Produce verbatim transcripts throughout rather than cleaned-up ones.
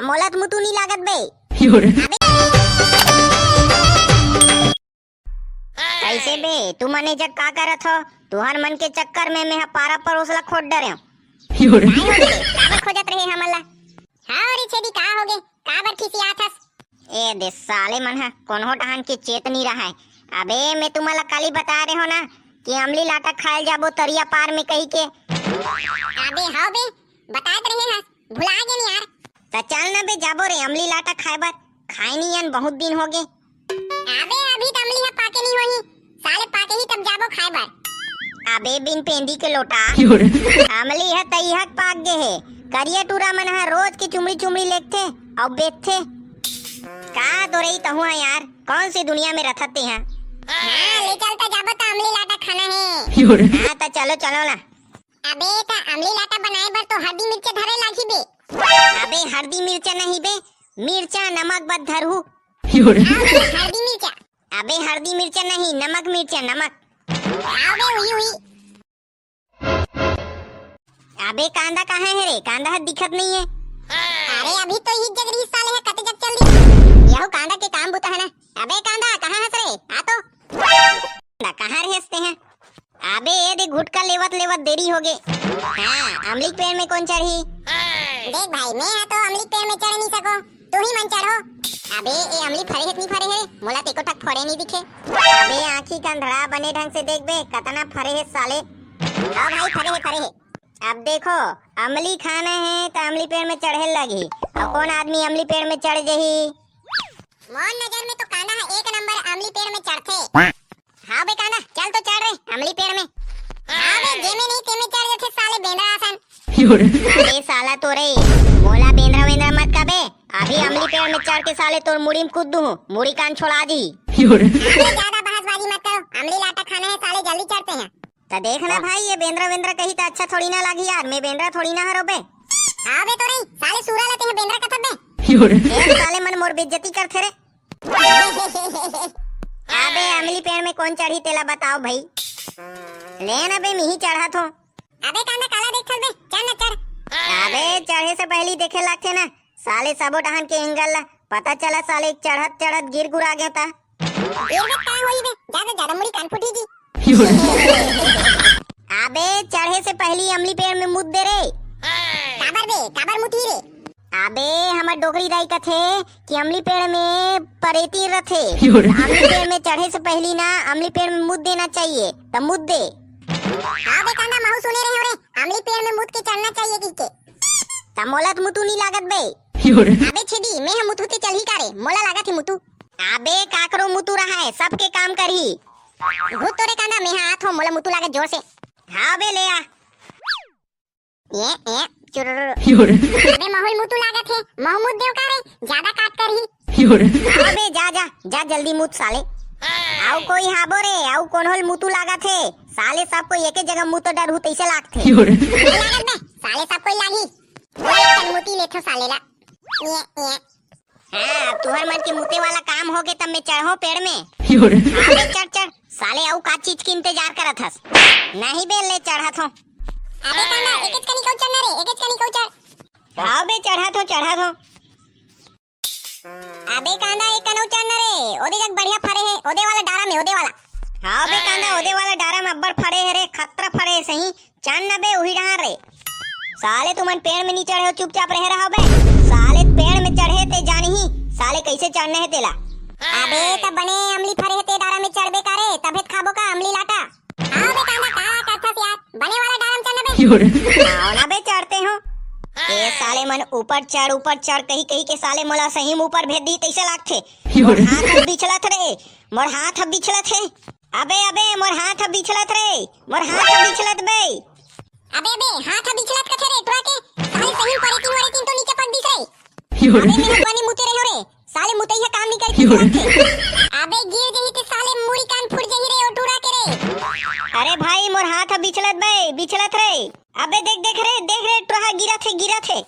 मोला त मुतू नी लागत बे। कइसे बे, तुमन ए जग का करत हो? तुहर मन के चक्कर में मेहा पारा परोस ला खोद डरेंव। काय होगे? काबर खोजत रहे हमन ला? हाँ रे छेदी, का होगे? काबर खिसियात हस? ए दे साले मन ह कोनो डहन के चेत नी रहय। अबे मैं तुमन ला काली बताय रेहेंव ना कि अमली लाटा खाय ल जाबो तरिया पार में कहिके। अबे हव बे, बताय त रहे हस, भुला गेन यार। त चल ना बे, जाबो रे अमली लाटा खाय बर। खाय नी अन बहुत दिन होगे। अबे अभी त अमली ह पाके नी होही, साले पाके ही तब जाबो खाय बर। अबे बिन पेंदी के लोटा। अमली ह तइहक पाक गे हे। करिया टूरा मन ह रोज के चुमड़ी चुमड़ी लेगथे अउ बेचथे। का दो रही तहुआ यार, कौन सी दुनिया में रथत तेहा? हाँ, ले चल त जाबो त अमली लाटा खाना हे। हाँ त चलो चलो ना। अबे त अमली लाटा बनाय बर तो हरदी मिर्चा धरे लागही बे। अबे हरदी मिर्चा नहीं बे, मिर्चा नमक बद धरहू। अबे हरदी मिर्चा। अबे हरदी मिर्चा नहीं, नमक मिर्चा, नमक। अबे उई उई। अबे कांदा कहाँ हे रे? कांदा ह दिखत नहीं हे। अरे अभी तो इही जग रही साले ह, कते जग चल दी। यहू कांदा के काम बुता हे ना। अबे कांदा कहाँ हस रे? आ तो। ना कहाँ रे हंसते हैं? अबे ए दे गुटका लेवत लेवत देरी होगे। हाँ, अमली के पेड़ में कोन चढ़ही? देख भाई, मैं हा तो अमली के पेड़ में चढ़ नहीं सको, तुही मन चढ़ो। अबे ए अमली फरे हे त नहीं फरे हे? मोला त एको ठक फरे नहीं दिखे। अबे आँखी कंधड़ा, बने ढंग से देख बे, कतना फरे हे साले। हाँ भाई, फरे हे, फरे हे। अब देखो, अमली खाना हे त अमली पेड़ में चढ़े लगही। अउ कोन आदमी अमली पेड़ में चढ़ जही? मोर नजर में तो कांदा ह एक नंबर अमली पेड़ में चढ़थे। हाँ बे कांदा, चल तो चढ़ रे अमली पेड़ में। हाँ बे, जेमे नहीं तेमे चढ़ जथे साले बेंदरा असन। अरे साला तो रे, मोला बेंदरा वेंदरा मत कबे। अभी अमली पेड़ में चढ़ के साले तोर मुड़ी में कूद दूँ, मुड़ी कान छोड़ा दी। अरे ज्यादा बहसबाजी मत करो, अमली लाटा खाना हे साले, जल्दी चढ़ते हैं। त देख ना भाई, ये बेंदरा वेंदरा कही त अच्छा थोड़ी ना लागी यार, मैं बेंदरा थोड़ी ना हरो बे। हाँ बे तो रे, साले सूरा ला तेह बेंदरा कथस बे। ए साले मन मोर बेइज्जती करथे रे। अबे अमली पेड़ में कोन चढ़ही तेला बताओ भाई। ले ना बे, मिही चढ़त हो। अबे कांदा काला देखथस बे, चढ़ ना चढ़। अबे चढ़े से पहली देखे लागथे ना, साले सबो डहन के एंगल ला। पता चला साले चढ़त चढ़त गिर गुरा गे त। गिर गे का होई बे, ज्यादा ज्यादा मुड़ी कान फूटी जी। अबे चढ़े से पहली अमली पेड़ में मुत दे रे। काबर बे, काबर मुती रे? अबे हमर डोकरी दाई कथे कि अमली पेड़ में परेती रथे। अमली पेड़ में चढ़े से पहली ना अमली पेड़ में मुत देना चाहिए, त मुत दे। हाँ बे कांदा, महू सुने रहे हो रे, अमली पेड़ में मुत के चढ़ना चाहिए कहिके। त मोला त मुतू नी लागत बे। अबे छेदी, मैं ह मुतहू ते चलही का रे? मोला लागत हे मुतू। अबे काकरो मुतू रहा है, सबके काम करही। भूत तोरे कांदा, मैं ह आत हो, मोला मुतू लागत जोर से। हाँ बे, ले आ। ए, ए, चुरुरु। अबे महू ल मुतू लागत हे, महू मुत देव का रे? ज्यादा काट करही। अबे जा, जा, जा जल्दी मुत साले। आउ कोई हाबो रे, आउ कोनो ल मुतू लागत हे? साले सब कोई एके जगह मुत डरहू तइसे लागथे। नहीं लागत बे, साले सब कोई लागी। ओए, कनमुती लेथो साले ला। ये, ये। हाँ, तुहर मन के मुते वाला काम होगे, तब मैं चढ़ो पेड़ में। हाँ बे, चढ़, चढ़। साले, अउ का चीज के इंतजार करत हस? नहीं बे, ले चढ़त हो। अबे कांदा, एकेच कनी कऊ चढ़ना रे, एकेच कनी कऊ चढ़। हाँ बे, चढ़त हो, चढ़त हो। अबे कांदा, एक कनऊ चढ़ न रे, ओदे जग बढ़िया फरे हे, ओदे वाला डारा में, ओदे वाला। हाँ बे कांदा, ओदे वाला डारा में अब्बड़ फरे हे रे, खतरा फरे हे सही, चढ़ न बे उही डहार रे। साले तुमन पेड़ में नी चढ़े हो, चुपचाप रहे रहो बे। साले पेड़ में चढ़े ते जानही, साले कैसे चढ़ने हे तेला। अबे त बने अमली फरे हे ते डारा में चढ़बे का रे, तभे त खाबो का अमली लाटा। हाँ बे कांदा, का करथस यार? बने वाला डारा म चढ़ ना बे। क्यों रे? आओ ना बे, चढ़ते हो। ए साले मन ऊपर चढ़, ऊपर चढ़ कही कही के साले मोला सही में ऊपर भेज दी तैसे लागथे। क्यों मोर रे? हाथ ह बिछलत रे, मोर हाथ ह बिछलत हे। अबे अबे, मोर हाथ ह बिछलत रे, मोर हाथ ह बिछलत बे। अबे अबे, हाथ ह बिछलत कथे रे, टुरा के साले सही में परेतीन वरेतीन तो नीचे पग दिस रे। क्यों रे? अबे मेहरबानी मुते रहो रे, साले मुतई ह काम निकल के क्यों रे? चलत हे। अबे गिर जही ते साले मुड़ी कान फूट जही रे, ओ टूरा के रे। अरे भाई मोर हाथ ह बिछलत बे, बिछलत रे। अबे देख देख रे, देख रे टूरा गिरत हे, गिरत हे।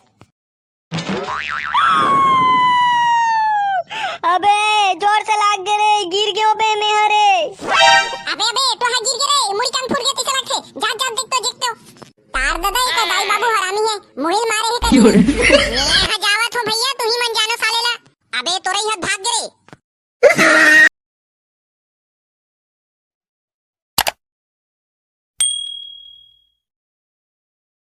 अबे जोर से लाग गे रे, गिर गयो बे मैं ह रे। अबे अबे टूरा गिर गे रे, मुड़ी कान फूट गे तैसे लगथे। जा जा देख तो, देख तो। तार ददा, एकर दाई बाबू हरामी हे, मोहिल मारे हे कहीं।